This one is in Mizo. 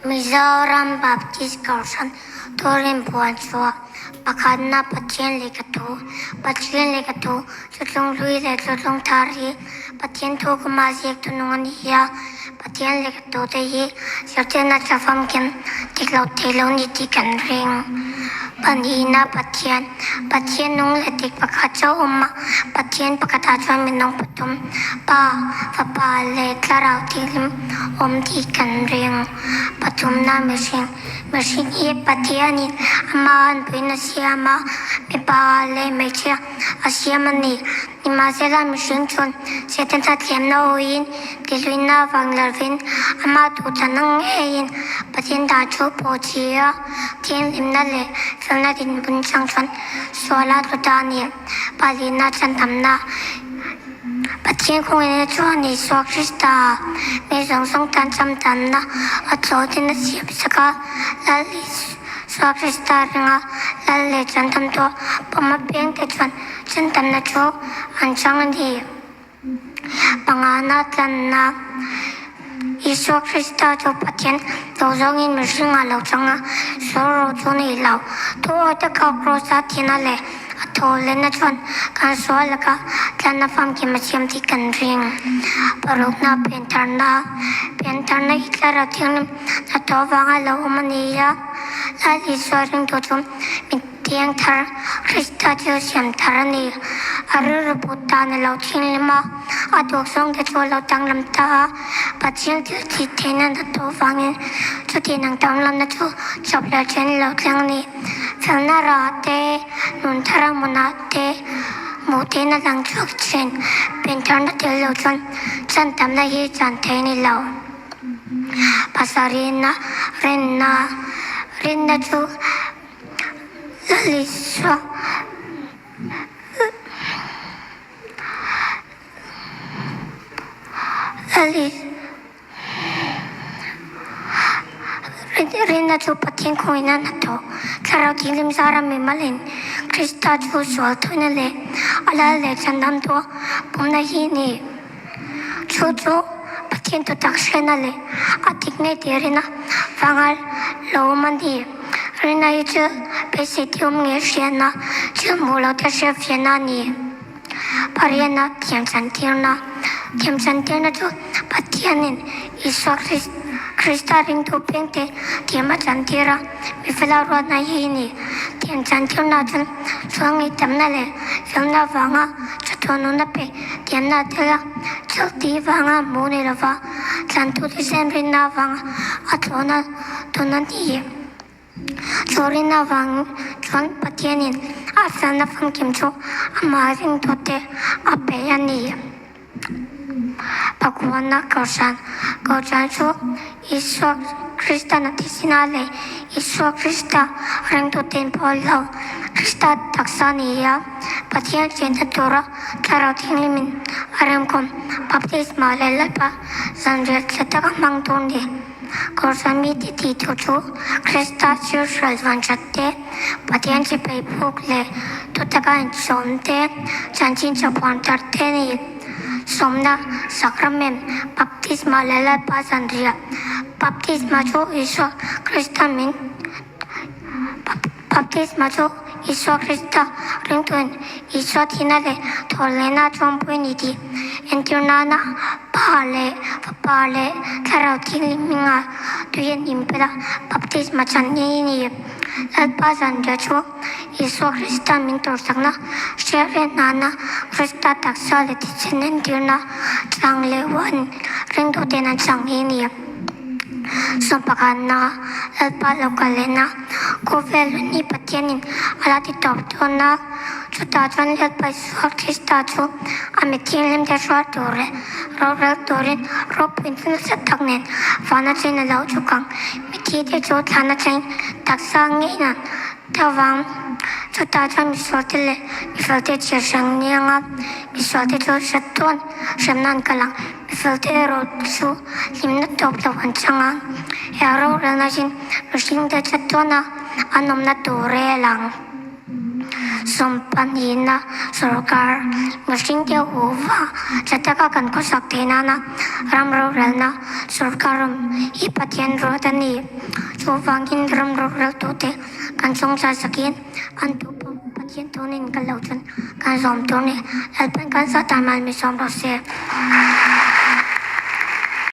Mizoram Baptist Kohhran Turin puan chhuah pakhatna Pathian Lehkhathu Pathian Lehkhathu Thuthlung Hlui leh Thuthlung Thar hi Pathian thu kuma ziaktu nung a ni a, Pathian Lehkhathu te hi zirtirna tha famkim dik lo thei lo ni tih kan ring. Pahnihna Pathian Pathian nung leh dik pakhat chauh awm a, Pathian pakhatah chuan minung pathum, Pa, Fapa leh Thlarau Thianghlim awm tih kan ring. Pathumna mihring Mihring hi Pathianin amah anpuiin a siam a, mipa leh hmeichhia a siam a ni. Nimahsela mihring chuan Setana thiamna awiin tihluihna avang lovin amah duhthlanna ngeiin Pathian dah chu pawh chi a, thianghlimna leh felna dinhmun chang chuan sual a tlu ta a ni. Palina chhandamna Pathian khawngaihna chuan Isua Krista mi zawng zawng tan chhandamna a tlawtin a siam sak a, Lal Isua Krista ringa Lal leh chhandamtu pawm apiangte chuan Chhandamna chu an chang a ni. Pangana tlanna Isua Krista chu Pathian lo zawngin mihringah lo chang a, sual ro chu nei lo. Thu awi taka Kraws-a thihna leh a thawhlenna chuan kan sual laka tlanna famkim a siam tih kan ring. Parukna Piantharna Piantharna hi Thlarau Thianghlim hnathawh avanga lo awm a ni a, Lal Isua ringtu chu mi Thiangthar, Krista chu siam thar a ni. A rilru put dan a lo thinghlim a, a duak zawngte chu a lo danglam ta a. Pathian thil thih theihna na tawh vangin chutiang ang danglamna chu chawp leh then a lo thleng a ni. Felna rah te, nun thara hmunah te hmuh theihna lang chhuak thin. Piantharna tel lo chuan chan tamna hi chan thei a ni lo. Pasarihna, Rinna, Rinna chu Lalisua Rinna chu Pathian khawngin a hnathawh. Thlarau Thianghlim zara mimalin Krista chu sual thuina leh a lal leh chhandamtu pumna hi a ni. Chu chu Pathian thutak hriatna leh a dik ngei tih rina vanga lo awm a ni. Rina hi chu beisei tih awm ngei hriatna, thil hmuh loh te hriatfiahna a ni. Pariatna thiamchantirna, Thiamchantirna chu Pathianin Isua Krista ringtu pengte thiam a chantir a, mi fela ruatna hi a ni. Thiamchantirna chuan sual ngaihdamna leh felna vanga thathaw nunna pe Tiamna a tel a, thil tih vanga hmuh ni lova tlantu thisen rinna avanga a thlawhna tawn a ni. Chu rinna avang chuan Pathianin a felna famkim chu amah ringtute a pe a ni. Pakuana Kohhran, Kohhran chu Isua Krista'n a thisina leh Isua Krista ringtute inphawl lo, Krista taksa ni a, Pathian chenna tura Thlarau Thianghlimin a remkhawm baptisma leh Lalpa zanriah tha taka hmang tur ni. Kohhran mite tih tur chu Krista thilhral van that te, Pathian chipai phuk leh thutaka inchawm te, chanchin chapuan tar te ni. Sawmna, Sacrament, Baptisma leh Lalpa zanriah. Baptisma chu Isua Krista min Baptisma chu Isua Krista ringtuin Isua thihna leh thawhlehna chuanpui ni tih entir nana Pa leh Fapa leh Thlarau Thianghlim hminga tui an inpelh a, baptisma chan hi a ni. Lalpa zanriah chu Isua Krista min tawrhsakna hriat reng nana Krista taksa leh thisen entirna chang leh huan ringtuten an chang hi a ni. Sawmpakhatna Lalpa lo kal lehna khawvel hun hi Pathianin a la ti tawp dawn a, chutah chuan Lalpa Isua Krista chu a mi thianghlimte hruai tur leh rorel turin ropui nasa tak nen vana chen a lo chhuk ang. Mithite chu thlana cheng taksa ngeiin an ta vang. Chutah chuan misualte leh mifelte chhiar hrang niang a, misualte chu hre tawn hremna an kal ang. Mifelte erawh chu hlimna tawp lo an chang a, he rorelna hian mihringte chatuana an awmna tur rel ang. Sawmpahnihna sorkar mihringte huva tha taka kan khawsak theih nana ram rorelna sorkar awm hi Pathian ruat a ni. Chuvangin ram roreltute kan chawngchai sakin an thu pawh Pathian thunin kan lo chuan kan zawm tur ni. Lalpan kan sahtan mal mi sawm rawh se.